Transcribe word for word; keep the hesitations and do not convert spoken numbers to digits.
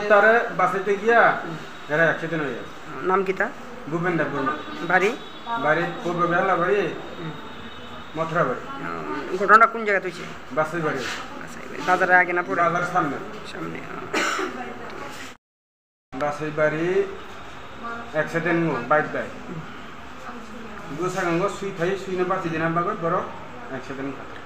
তারে বাসাইতে গিয়া এরা অ্যাক্সিডেন্ট হয়ে গেছে। নাম কিতা? ভূপেন দেববর্মা। বাড়ি? বাড়ি পূর্ব বেহালাবাড়ি, হুম। মথুরাবাড়ি। উম, ঘটনা কোন জায়গাত হয়েছে? বাসাই বাড়ি। বাসাই বাড়ি। বাজারে আগে না পরে? বাজার সামনে। সামনে, আহ। বাসাই বাড়ি অ্যাক্সিডেন্ট বাইক বাই। Bwsakang o swi phai, swino bachidina bagwi borok accident kha.